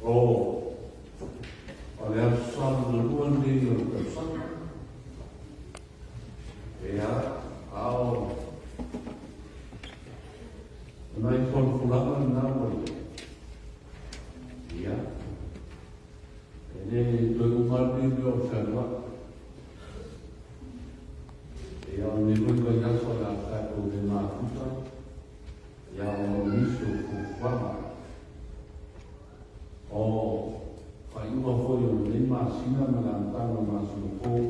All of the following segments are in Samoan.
O o le aso Sa lona lua lenei o le tausaga. Ia, a o nai folafolaga na ua i ai. Ia, e le toe uma lava lenei mea o le fealuai. Ia, o lenei foi vaiaso o le a tatou le mafuta, ia ona o nisi o fuafuaga. O faaiuga foi o lenei masina ma le amataga o le masina fou,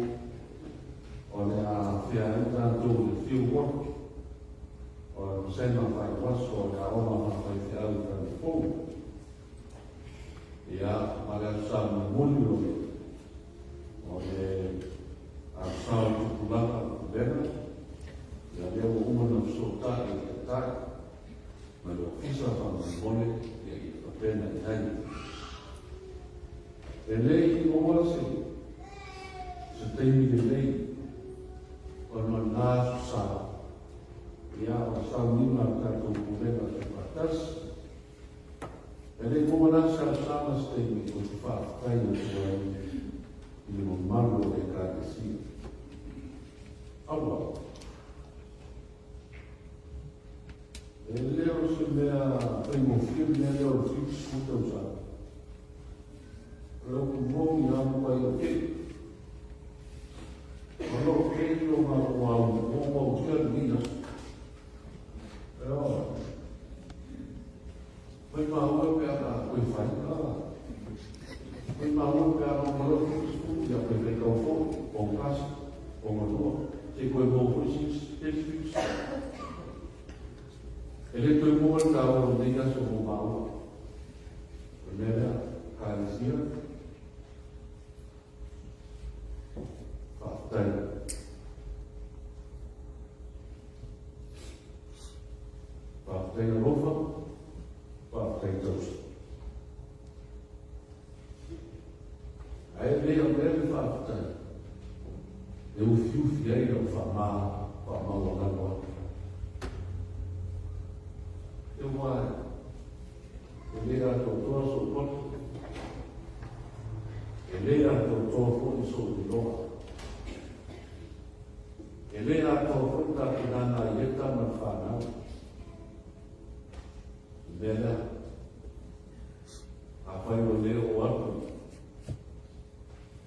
o le a afea ai tatou i le field work, o le vasega faaiuaso o le aoga faafaifeau i Talalafou. Ia, ma le Aso Sa mulimuli o le o le Aso Sa o le Tupulaga o Pulega, ia lea ua uma ona fesootai i le Taitai ma le Ofisa faamolemole ia ia tapena i ai. E le i maua se se taimi lelei ona o lena Aso Sa, ia o le sauniga a le tatou Pulega Tuufaatasi. E le i maua la se talosaga se taimi ou te faafetai atu ai i le mamalu o le Ekalesia. Aua, e le o se mea faigofie le mea lea o le 70 tausaga. O le upu moni lava matua o kei. O lou kei o ngā ua ua ua lenei aso. Ioe. Fai maua pe a koe fai, fai maua pe a uma loa le 70, ia koe faitau foi, o kasi, o galua, se koe maua foi isi 70. E le toe maua le taua o lenei aso mo maua. O le mea lea, Ekalesia, faafetai. Faafetai alofa, faafetai tausi. Ae le avea le faafetai e ufiufi ai lau faamā faamaualalo atu. E ua e le atoatoa sou poto, e le atoatoa foi sou iloa. E le atoa foi tapenaga a Ieta ma le fanau. O le mea lea, afai ua le oo atu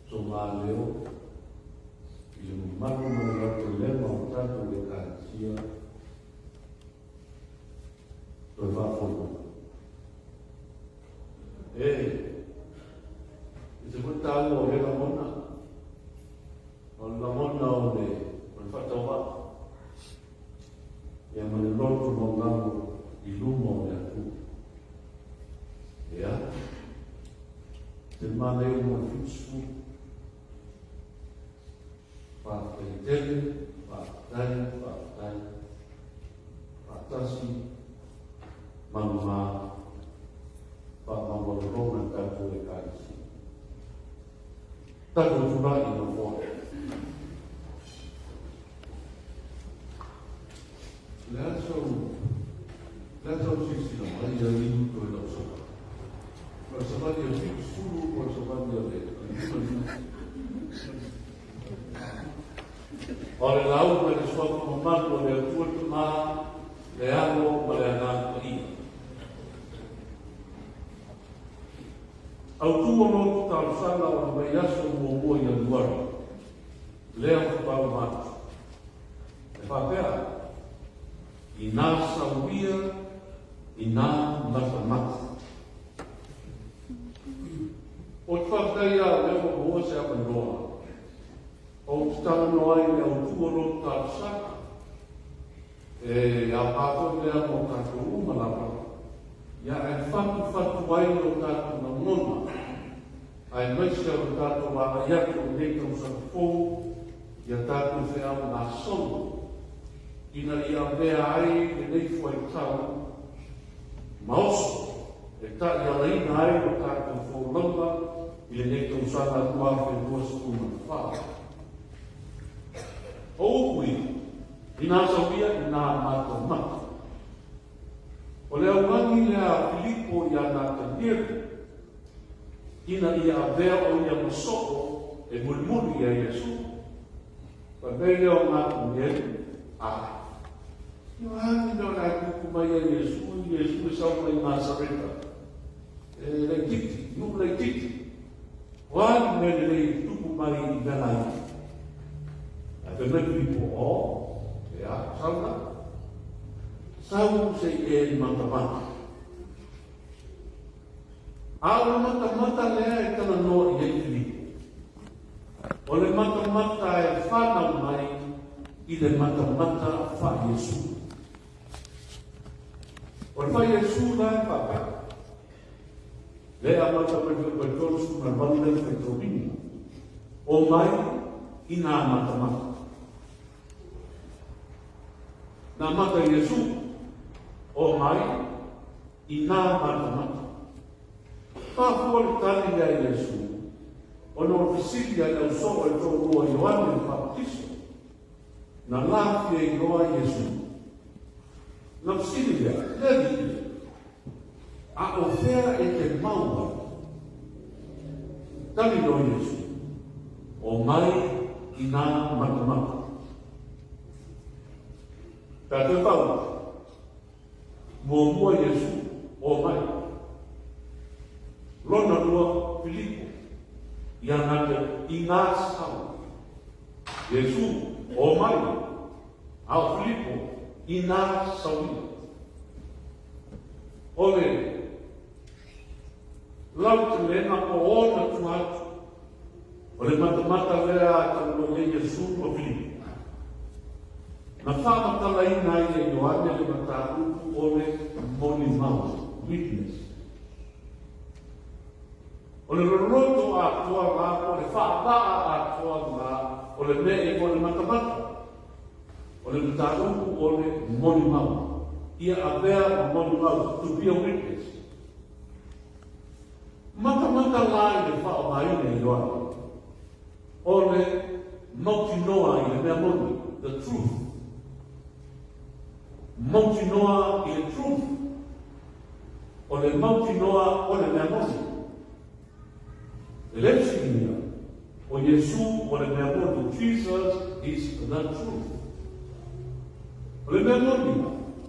so ma leo i le mamalu ma le lautelega o tatou Ekalesia, toe faafoi mai. E, i se foi taua o lea lagona, O le lagona o le faatauvaa ia ma le loto maualalo i luma o le Atua. Ia, te manaia uma le 70. Faafetai tele, faafetai, faafetai. Faatasi, manumā, faamaualaloga le tatou Ekalesia. Tatou tulai i nofoa. Le aso, le aso silasila mai ia liu toe lau savali. O le savali a 70 po o le savali a le 55. O le lauga i le suafa mamalu o le Atua Tama, le Alo ma le Agaga Paia. Autu o lotu talosaga o le vaiaso muamua Ianuari, lea faatoa uma atu. E faapea, inā sauia, inā matamata. Ou te faafetai ia au lea ua maua se avanoa ou te talanoa ai i le autu o lotu talosaga. E aoga foi lea mo tatou uma lava, ia ae fatufatu ai lo tatou lagona, aemaise o lo tatou agai atu i lenei tausaga fou ia tatou feau gasolo, ina ia avea ai lenei fuaitau ma oso e ta'ialaina ai lo tatou folauga i lenei tausaga 2024. O upu ia, Inā sauia, inā matamata. O le augani lea a Filipo iā Natanielu, Ina ia avea o ia ma soo e mulimuli ia Iesu. Fai mai lea o Natanieli, Ae. O a ni mea o le a tupu mai ia Iesu, Iesu e sau mai Nasareta, e laitiiti, nuu laitiiti. O a ni mea lelei e tupu mai i mea laiti? Ae fai mai Filipo, O, e a, sau la. Sau se i e matamata. A o le matamata lea e talanoa i ai Filipo, o le matamata e fanau mai i le matamata faa-Iesu. O le faa-Iesu la e faapea, lea e amata mai le 38 lea e faitauina, o mai i nā matamata. Nā mata Iesu, o mai i nā matamata. Mafua le tali lea a Iesu, ona o le fesili a le ausoo e toalua Ioane le Papatiso, na lafia iloa Iesu. Na fesili lea, Le Alii, a o fea e te mau ai? Tali loa Iesu, O mai i nā matamata. Tātou pau, Muamua Iesu, o mai. Lona lua, Filipo, ia na te i ngā sau. Iesu, o mai. A o Filipo, i nā sauina. O le lautelega po o ona tua atu o le matamata lea a talanoa i ai Iesu ma Filipo. Na faamatalaina ai e Ioane le mataupu o le molimau, witness. O le loloto atoa la po o le faavaa atoa la o le mea e igoa le matamata, o le mataupu o le molimau. Ia avea ma molimau, to be a witness. Matamata la i le faaaogaina e Ioane o le mautinoa i le mea moni, the truth. Mautinoa i le truth. O le mautinoa o le mea moni. E le fesiligia, o Iesu o le mea moni, Jesus is the truth. O le mea moni,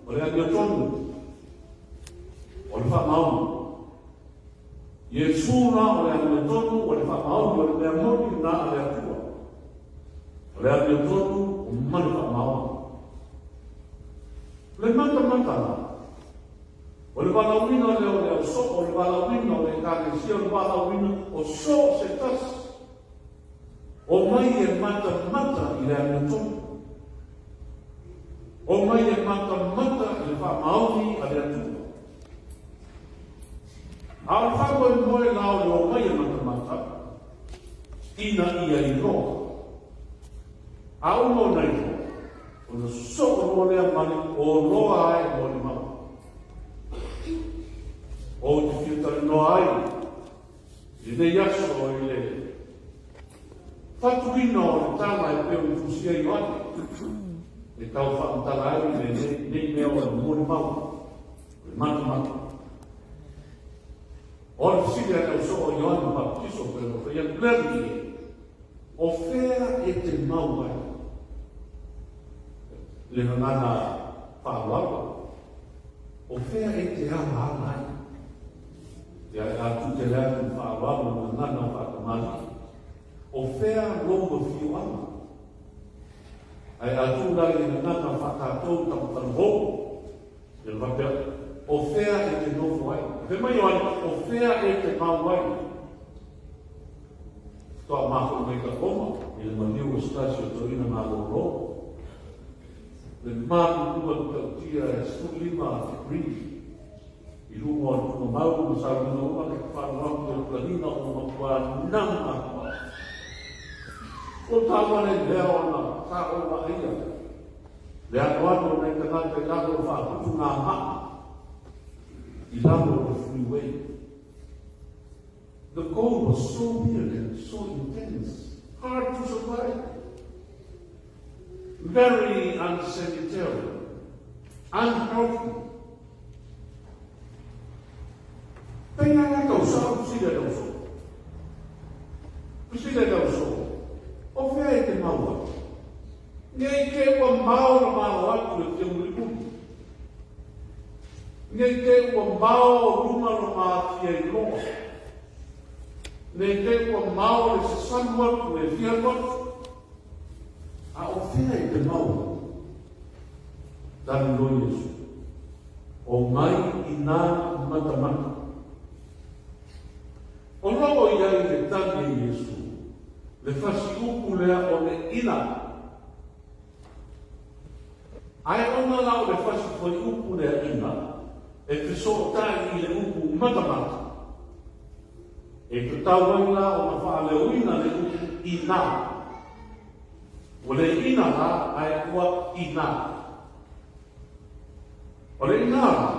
o le amiotonu, o le faamaoni. Iesu la o le amiotonu, o le faamaoni, o le mea moni lena a le Atua. O le amiotonu ma le faamaoni. O le matamata la, o le valaauina lea o le ausoo, o le valaauina o le Ekalesia, o le valaauina o so o se tasi, o mai e matamata i le amiotonu. O mai e matamata i le faamaoni a le Atua. A o le faamoemoe la o le omai e matamata, ina ia iloa. A uma ona iloa, ona sosoo loa lea ma le oloa ai molimau. Ou te fia talanoa ai i lenei aso i le fatuina o le tala e pei ona tusia Ioane e tau faamatala ai lenei mea o le molimau, o le matamata. O le fesili a le ausoo a Ioane Papatiso pei ona fai atu, Le Alii e, o fea e te mau ai? Le gagana faaaloalo, o fea e te alaala ai? Ia, a tutele atu le faaaloalo i gagana faatamalii, o fea lou afioaga? Ae a tuu la i le gagana faatatou tamatalahou, Ia faapea, O fea e te nofo ai? Fai mai Ioane, O fea e te mau ai? Faatoa mafua mai ka koma i le maliu o se tasi o toeaina malōlō. Le malulua matautia e 15 degree i luga o le tugamau ma saunoaga uma ke whānuaku o le kalina o matua nana atoa. Ko tāwale lea ona tā o aia. Le anoano o nai tagata i lalo o faaputu nā maa i lalo o le freeway. The cold was so weird and so intense, hard to survive. Very unsanitary, unhealthy. Pei la tau sao sila tau so. Ne i te ua mao luga lona afia iloa. Ne i te ua mao le sasalu atu e fia alu atu. A o fea e te maua? Tali loa Iesu, Omai inā matamata. O lo o i ai le tali e Iesu, le fasiupu lea o le ina. Ae ona la o le fasi fuaiupu lea ina, e fesootai i le upu matamata, e tatau ai la ona faaleoina le upu ina. Ua le ina la, ae ua ina. O le ina la,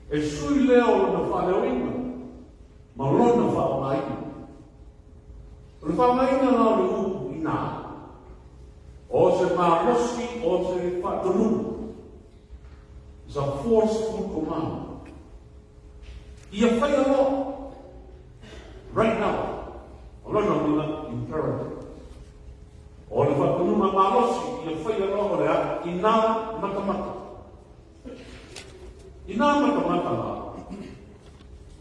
e sui lea o lona faaleoina ma lona faaaogaina. O le faaaogaina la o le upu inā, o se malosi o se faatonuga, is a forceful command. Ia faia loa, right now, o lona uiga, imperative. O le faatonuga malosi, ia faia loa o le a? Inā matamata. Inā matamata la,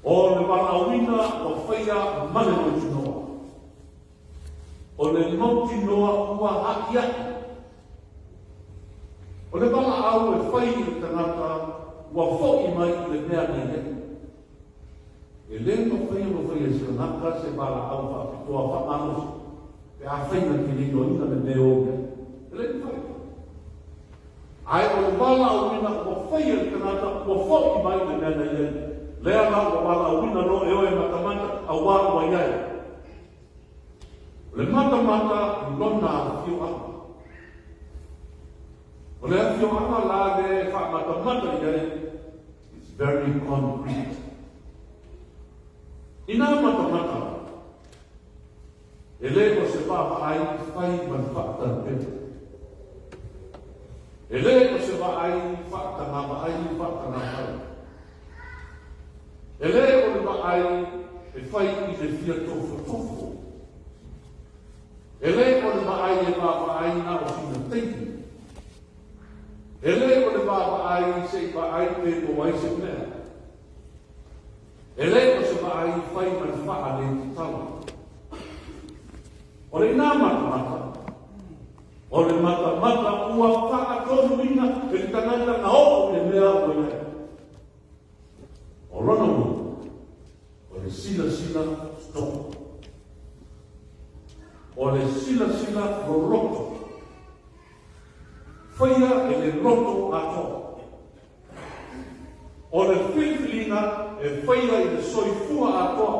o le valaauina ua faia ma le mautinoa. O le mautinoa ua aʻiaʻi. O le valaau e fai i le tagata ua foʻi mai i le mea na i ai. E lē mafai ona faia e se tagata se valaau faapitoa faamalosi pe afai na te le iloaina le mea e o i ai. E le mafai. Ae o le valaauina ua faia e le tagata ua foʻi mai le mea na i ai. Lea la ua valaauina loa e oe matamata auā ua i ai. O le matamata i lona afioaga. O le afioaga la lea e faamatamata i ai, it's very concrete. Inā matamata la, e le o se vaavaai fai ma le faatalapelo. E le o se vaai faatagavaai faatagafai. E le o le vaai e fai i le fia tofotofo. E le o le vaai e vaavaai na o sina taimi. E le o le vaavaai se i vaai pe maua ai se mea. E le o se vaai fai ma le faaletatau. O le inā matamata, o le matamata ua faatonuina e le tagata na oo i le mea ua i ai. O lona uiga, o le silasila totoa. O le silasila loloto. Faia e le loto atoa. O le filifiliga e faia i le soifua atoa,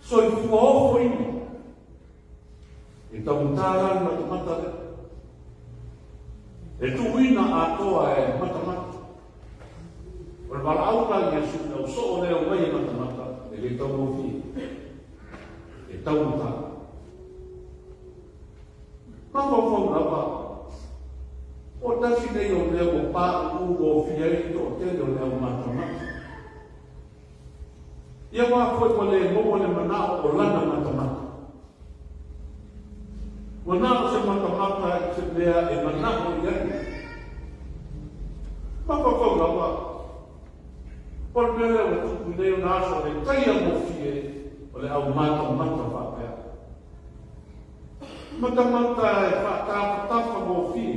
soifua ofoina. E taugata la le matamata lea. E tuuina atoa e matamata. O le valaau la i Iesu, e au soo lea omai e matamata, e le taugofie. E taugata. Mafaufau lava, o tasi nei o mea ua paʻu gofie ai le toatele o le au matamata. Ia wā foi ua le maua le manao o lana matamata. Ua na o se matamata i se mea e manao i ai. Mafaufau lava, o le mea lea ua tupu i nei ona aso le taia gofie o le au matamata faapea. Matamata e faatafatafa gofie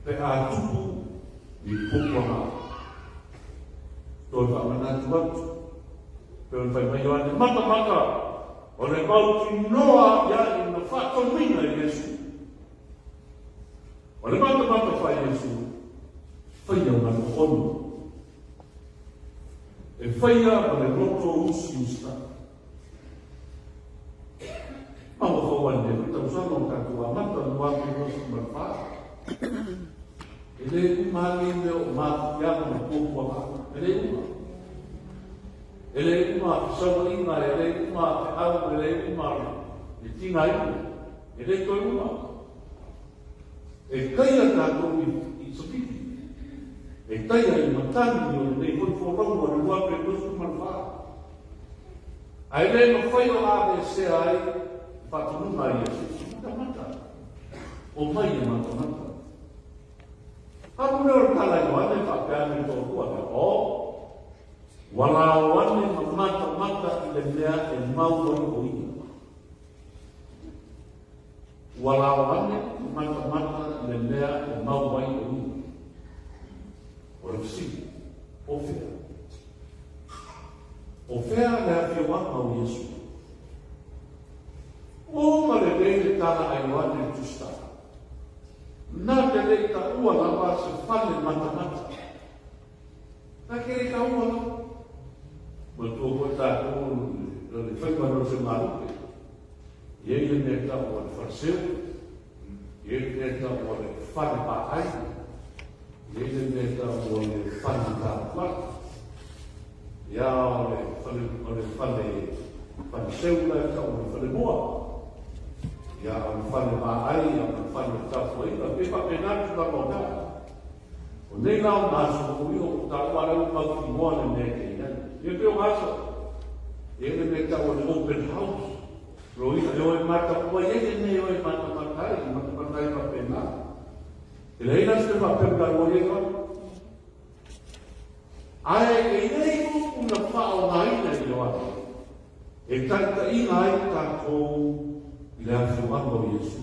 pe a tupu ni puapuaga. Toe faamanatu atu, pei ona fai mai Ioane, Matamata, o le mautinoa ia i na faatonuina e Iesu. O le matamata fai Iesu, faia ma le ono. E faia ma le loto usiusitai. Mafaufau ai lenei foi tausaga o tatou amata 2024. E le uma lava nei mea o matuiaga ma puapuaga, e le uma. E le uma fesauaiga, e le uma feau, e le uma le tigaina, e le toe uma. E taia tatou i savili, e taia i matagi o lenei foi folauga o le 2024. Ae le mafai ona aveesea ai le faatonuga a Iesu, matamata, omai e matamata. Alu lea o le tala a Ioane faapea ane i le toalua lea, O, ua lao ane ma matamata i le mea e mau ai o ia. Ua lao ane ma matamata i le mea e mau ai o ia. O le fesili, o fea? O fea le afioaga o Iesu? Uma lelei le tala a Ioane le Tusitala. Na te le i taua lava se fale matamata. Na te le i taua lava. Manatua foi tatou le faiva lea o se galupe. E i ai le mea e tau o le faleseu, e i ai le mea e tau o le fale vaai, e i ai le mea e tau o le fale taufai. Ia o le fale, o le fale, faleseu la e tau o le falemua. Ia o le fale vaai, ia o le fale tapuaiga, e pei faapena le tulaga o mea. O nei la o na aso ua iho ua taua lea ua mautinoa le mea e te i ai. Ia pei o aso, e i ai le mea e tau o le open house. Loia e o e mata, ua i ai le mea e o e matamata ai, matamata ai faapena. E leai la se mea faapea ua i ai fale. Ae e i ai upu na faaaogaina e Ioane e taitaiina ai tatou i le afioaga o Iesu.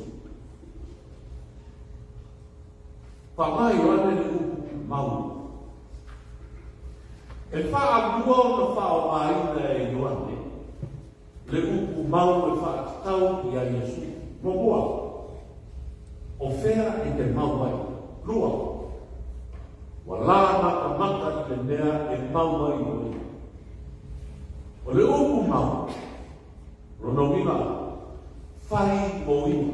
Faaaoga e Ioane le upu mau. E faalua ona faaaogaina e Ioane le upu mau e faatatau ia Iesu. Muamua, o fea e te mau ai? Lua, ua la matamata i le mea e mau ai o ia. O le upu mau, lona uiga, fai mo ia.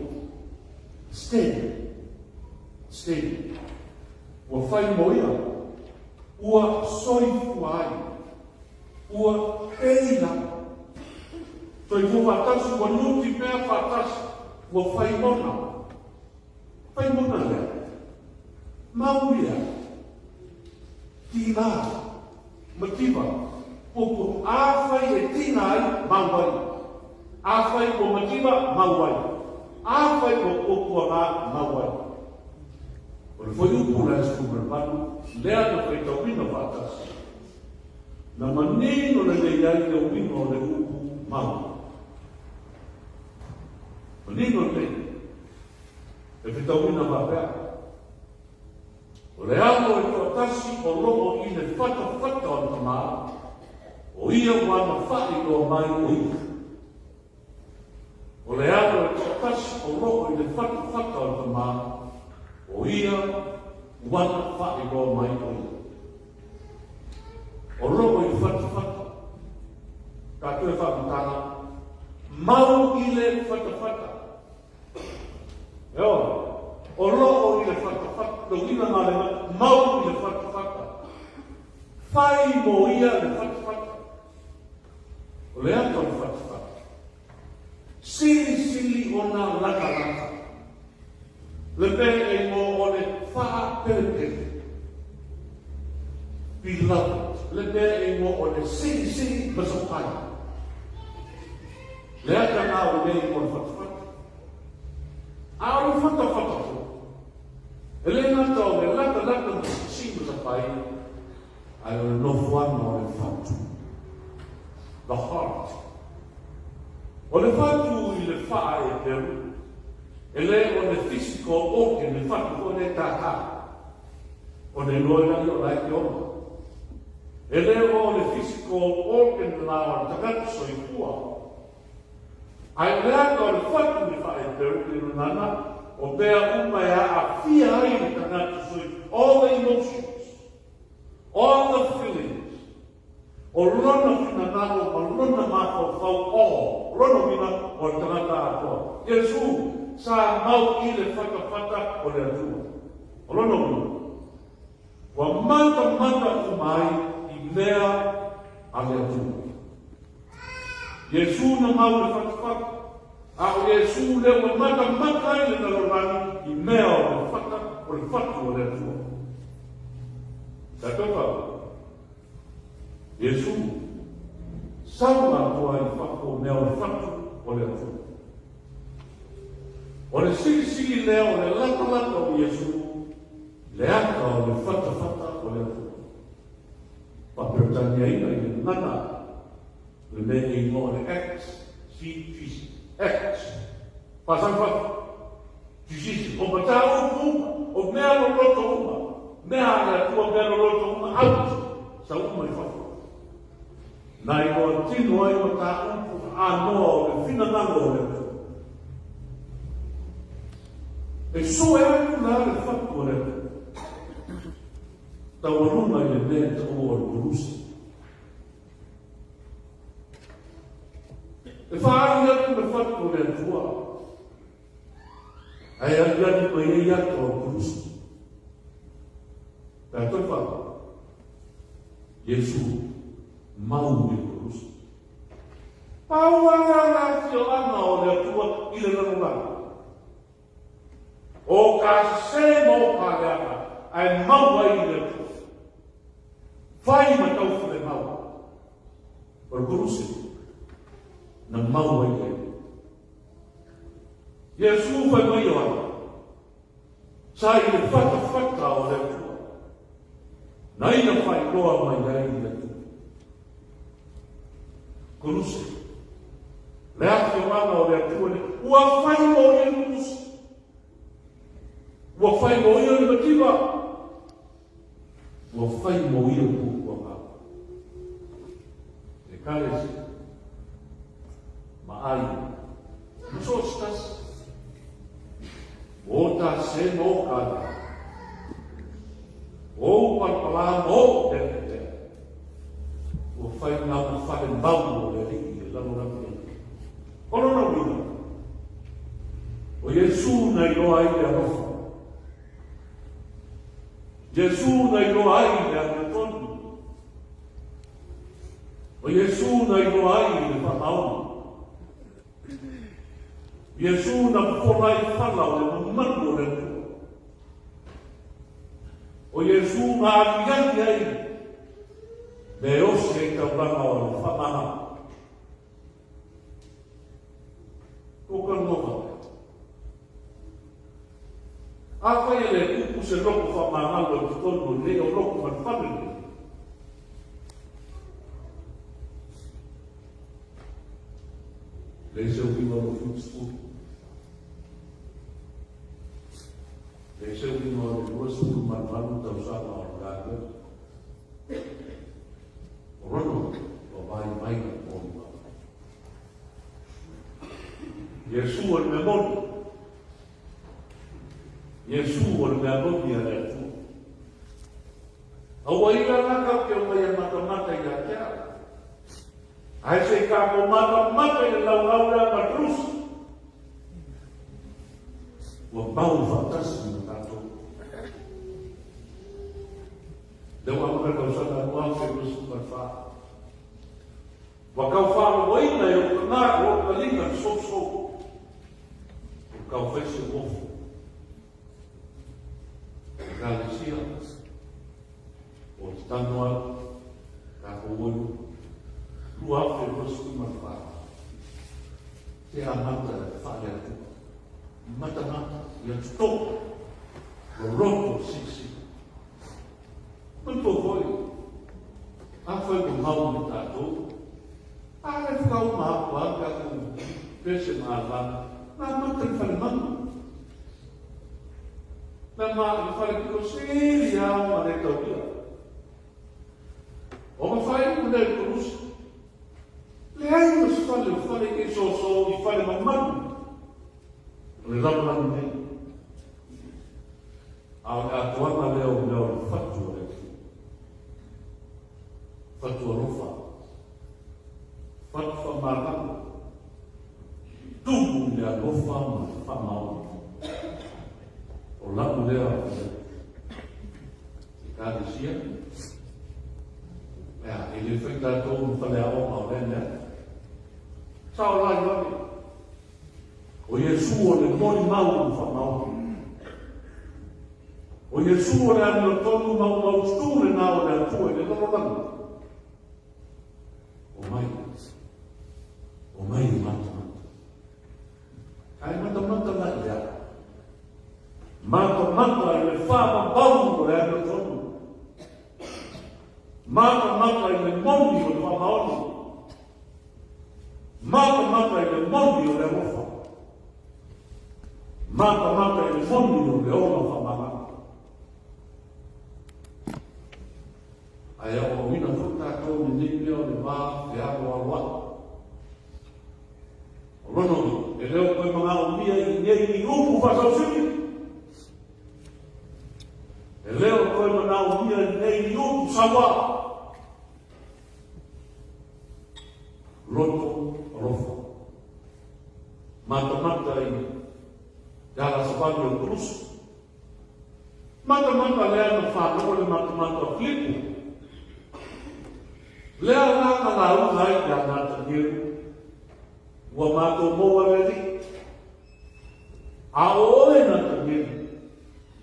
Steady. Steady. Ua fai mo ia. Ua soifua ai. Ua pei lava. Soifua faatasi, ua nuti pea faatasi, ua fai mona. Fai mona lea. Mau ia. Tina. Mativa. Puapua. Afai e tina ai, mau ai. Afai ua mativa, mau ai. Afai ua puapuaga, mau ai. O le fuaiupu la e 18, lea na faitauina faatasi. Na manino lelei ai le uiga o le upu mau. Manino lelei. E fetauina faapea. O le alo e toatasi o loo i le fatafata o le Tamā, o ia ua na faailoa mai o ia. O le alo e toatasi o loo i le fatafata o le Tamā, o ia ua na faailoa mai o ia. O loo i le fatafata. Tatou e faamatala, mau i le fatafata. Ioe. O loo i le fatafata, le uiga na le mau i le fatafata. Fai mo ia le fatafata. O le ata o le fatafata. Silisili ona latalata. Le mea e igoa o le faapelepele. Beloved. Le mea e igoa o le silisili ma sapai. Le ata na o le mea e igoa o le fatafata. A o le fatafata foi, e le gata o le latalata ma silisili ma sapai, ae o le nofoaga o le fatu. The heart. O le fatu i le faa-Eperu, e le o le physical organ, le fatu foi lea e tātā. Ona iloa ai lea o la e te ola. E le o le physical organ la o le tagata soifua. Ae o le ata o le fatu i le faa-Eperu i le gagana, o mea uma e aafia ai le tagata soifua, all the emotions, all the feelings, O lona finagalo ma lona mafaufau o lona uiga o le tagata atoa. Iesu sa mau i le fatafata o le Atua. O lona uiga, ua matamata uma ai i mea a le Atua. Iesu na mau i le fatafata, a o Iesu lea ua matamata ai le lalolagi i mea o le fata o le fatu o le Atua. Tatou fau. Iesu, sau atoa i fafo mea o le fatu o le Atua. O le silisili lea o le latalata o Iesu Le ata o le fatafata o le Atua. Faaperetaniaina i le gagana le mea e igoa o le X, C, G, X. Faasau i fafo. Sisisi, o mataupu uma, o mea loloto uma, mea a le Atua, mea loloto uma, out, sau uma i fafo. Na iloa tino ai mataupu anoa o le finagalo o le Atua. E sue atu la le fatu o le Atua. Taualuga i le mea e taua o le Kulusi. E faaali atu le fatu o le Atua. Ae aliali mai ai ata o le Kulusi. Pe a toe faaali, Iesu mau i le Kulusi. Pau lava lea o le afioaga o le Atua i le lalolagi. O ka sese ma o ka leaga, ae mau ai i le Atua. Fai ma taufalemau o le Kulusi na mau ai le Iesu fai mai o ai. Sa i le fatafata o le Atua. Na ia faailoa mai ai le Atua. Koluse. Le afioaga o le Atua le ua fai mo ia le Koluse. Ua fai mo ia le mativa. Ua fai mo ia le puapuaga. Ekalesia. Ma aiga. Ma so o se tasi. O ta se ma o ka O ou palapalā ma ou peapeapea. Ua fai na ma fale mau o le Alii i le lalolagi nei. O lona uiga, o Iesū na iloa ai le alofa. Iesū na iloa ai le amiotonu. O Iesū na iloa ai le faamaoni. Iesū na pola ai fala o le mamalu o le Atua. O Iesū na aliali ai mea e osi ai taulaga o le faamagalo. Ua talanoa faapea. Afai e le tupu se loko faamagalo i totonu o lenei o loko ma le fale lenei, leai se uiga o lou 70. Leai se uiga o le 28 tausaga o le galuega. O lona uiga, ua vaivai na molimau. Iesu o le mea moni. Iesu o le mea moni a le Atua. Aua ia la kau te omai e matamata ia te au. Ae se i kākou matamata i le laulau lea ma Drusi. Ua mau faatasi ma tātou. Lea ua amata tausaga 2024. Ua kau faalogoina e ou tagata, o ou taliga le sousou. Ua kau fai se uofu. Ekalesia, o te tanoa, tākou oi, 2024. Te amata e whaale atua. Matamata, ia tuto, loloto sisi. Manatua foi, afai ua mau me tatou, a le whakauma aku a te aku pese ma alana, nā mata i whare manu. Nā mā i whare piko siri ao ma le tauria. O ma whai uku nei kurusi. Leai ma se fale o fale i soso i fale mamalu. O le lalolagi nei. A o le atoaga lea o mea o le fatu o le Atua. Fatu alofa. Fatu faamagalo. Tumu i le alofa ma le faamaoni. O lau lea Ekalesia, ea, e le fai tatou ma faleaoga o lea mea. Sao la Ioane. O Iesu o le molimau ma faamaoni. O Iesu o le amiotonu maumautu lena o le Atua i le lalolagi. Omai. Omai e matamata. Ae matamata la i le a? Matamata i le faamamau o le amiotonu. Matamata i le moni o le faamaoni. Matamata i le moni o le alofa. Matamata i le moni o le ola faamalalo. Ae aoaoina foi tatou i lenei mea o le va fealoaloai. O lona uiga, e le o toe manaomia i inei ni upu faasausili. E le o toe manaomia i inei ni upu sauā. Loto alofa. Matamata i te ala savali o le kolosi. Matamata lea na fanua le matamata o Filipo. Lea la na lauga ai ia Natanielu, ua matou maua le Alii. A o oe Natanielu,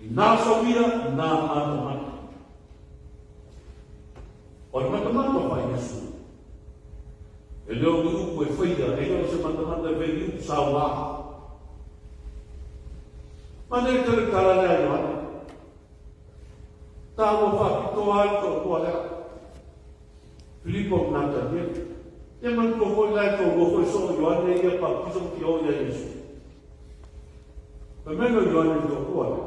i nā sauia, nā matamata. O le matamata fai Iesu, e le o ni upu e faia, e le o se matamata e fai ni upu sauā. Manaia tele le tala lea a Ioane. Taua faapitoa ai le toalua lea. Filipo ma Nataniele. Ia manatua foi la e toalua foi soo Ioane ia baptiso ma fia o ia Iesu. Fai mai loa Ioane i le toalua lea,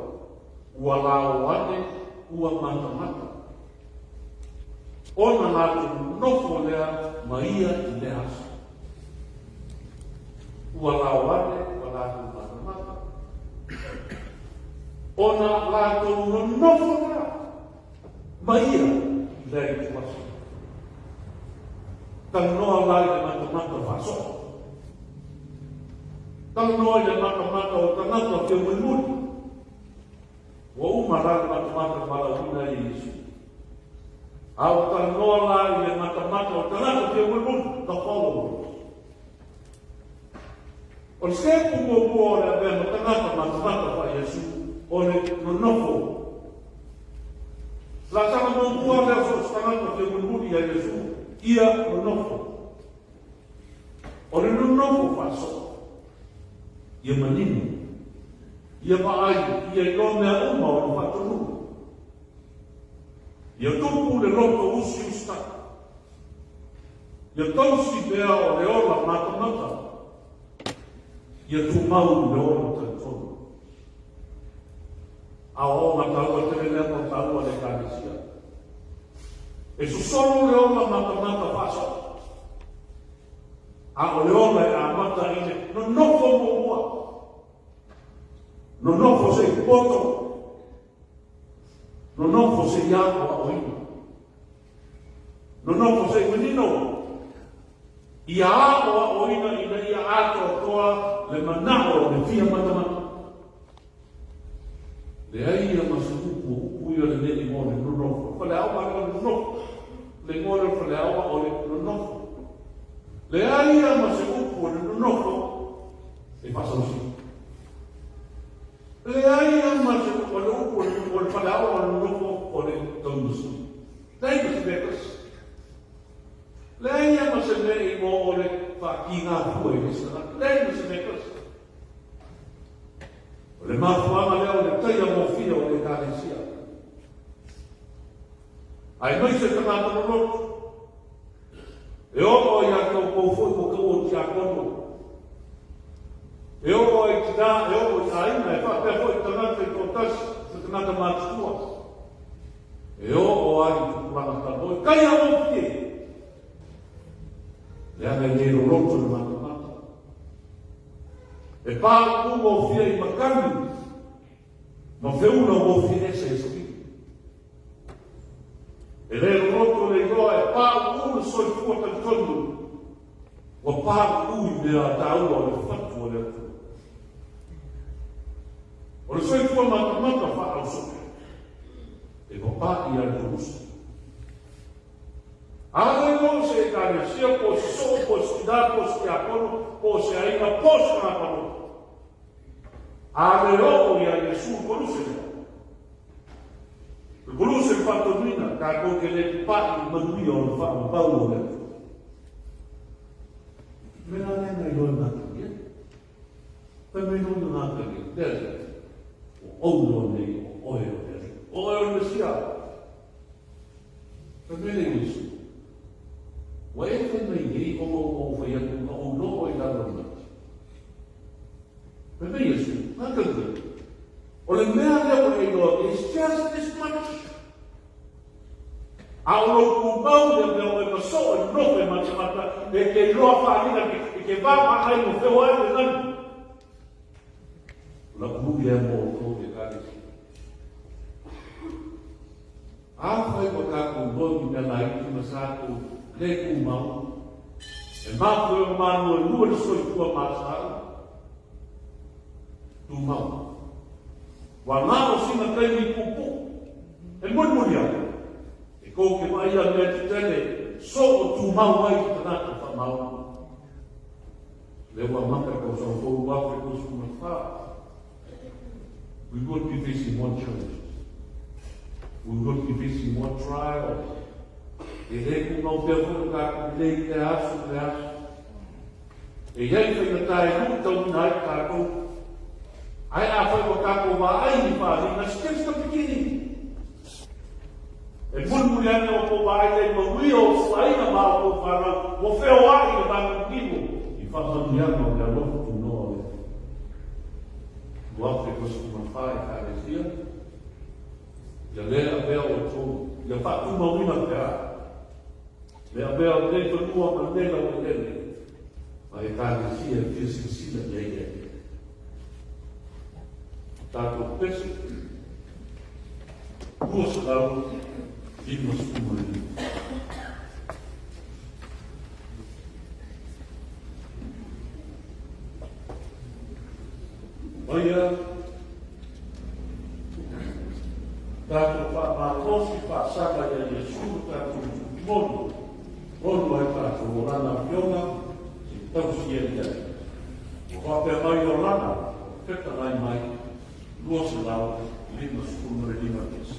ua lao ane, ua matamata. Ona latou nofo lea ma ia i lea aso. Ua lao ane, ua latou matamata. Ona latou nonofo lea ma ia i lea ituaso. Talanoa la i le matamata faasoo. Talanoa i le matamata o tagata fia mulimuli. Ua uma la le matamata valaauina i Iesu. A ua talanoa la i le matamata o tagata fia mulimuli, the followers. O le sitepu muamua o le avea ma tagata matamata faa Iesu, o le nonofo. Laasaga muamua lea o so o se tagata fia mulimuli ia Iesu, ia nonofo. O le nonofo faasoo. Ia manino. Ia vaai, ia iloa mea uma o le faatonuga. Ia tupu le loto usiusitai. Ia tausi mea o le ola matamata. Ia tumau le ola talitonu. Aoaoga taua tele lea mo taua le Ekalesia. E sosolo le ola matamata faasoo. A o le ola e amata i le nonofo muamua. Nonofo se i poto. Nonofo se i aoaoina. Nonofo se i manino. Ia aoaoina ina ia atoatoa le manao o le fia matamata. Leai ia ma se upu o upu ia lenei igoa o le nonofo. Faleaoga lea o le nonofo. Le igoa lea o le faleaoga o le nonofo. Leai ia ma se upu o le nonofo e faasausili. Leai ia ma se upu o le upu o le faleaoga o le nonofo o le tauimasui. Leai ma se mea e tasi. Leai ia ma se mea e igoa o le faakīgā fua i le isi tagata. Leai ma se mea e tasi. O le mafuaaga lea o le taia mofia o le Ekalesia. Aemaise tagata loloto, e oo ai ia te outou foi ua taua o tiakono, e oo ai i tinā, e oo i aiga, e faapea foi i tagata i toatasi ma tagata matutua, e oo ai i tupulaga tamoe, taia mofie, leaga e le loloto le matamata. E pāpū gofie i makani ma feula gofie ese e savili. E le loloto le iloa e pāuʻu le soifua talitonu ua pāuʻu i mea taua o le fatu o le Atua. O le soifua matamata faaausope e papaʻi ai le kolusi. Alo i o se Ekalesia, po o se soo, po o se tinā, po o se tiakono, po o se aiga, po o se tagata loto. A le oo iā Iesu i Koluse lea. I Koluse le faatonuina, tatou te le papaʻi i manuia o le faamamau o le Atua. Me la lea na iloa e Nataniele. Fai mai loa na Nataniele, le Alii, ua ou iloa nei o oe o le O oe o le Mesia. Fai mai lea o Iesu, Ua e fai mai nei ona ua ou fai atu na ou iloa oe i lalo o le mati. Fai mai Iesu, Gata lelei. O le mea lea ua e iloa nei, it's just this much. A o lou tumau lea mea oe ma soo i nofo e matamata, e te iloa faaaliga i te vaavaai o feoai le lani. O lau lui lea mo outou e Ekalesia. Afai ua tatou iloa ni mea laiti ma sa tou le tumau, e mafua ona maluelue le soifua masau, tumau. Ua na o sina taimi puupuu, e mulimuli atu, e tou te vaaia mea tetele soo tumau ai le tagata faamaoni. Lea ua amata le tausaga fou 2024. We will be facing more challenges. We will be facing more trials. E le tumau pea foi lo tatou lelei i lea aso i lea aso. E i ai faigata e luitauina ai tatou. Ae afai ua tatou vaai i faaaliga, it's just the beginning. E mulimuli ane o tou vaai lea i manuia o fuaiga ma o tou fanau ua feoai i le vagigino i faamanuiaga o le alofa tunoa o le 2024 Ekalesia, ia le avea outou, ia faatumauina pea le avea o lenei fanua ma lenei laueleele ma Ekalesia e fia silasila i ai le Atua. Tatou pese 255. Aia tatou faamalosi faasaga ia Iesu lo tatou Tulimoni, onu ai tatou o Lana Afioga se i tausi ai i ai. Ua faapea mai o Lana fetalai mai 255 pese.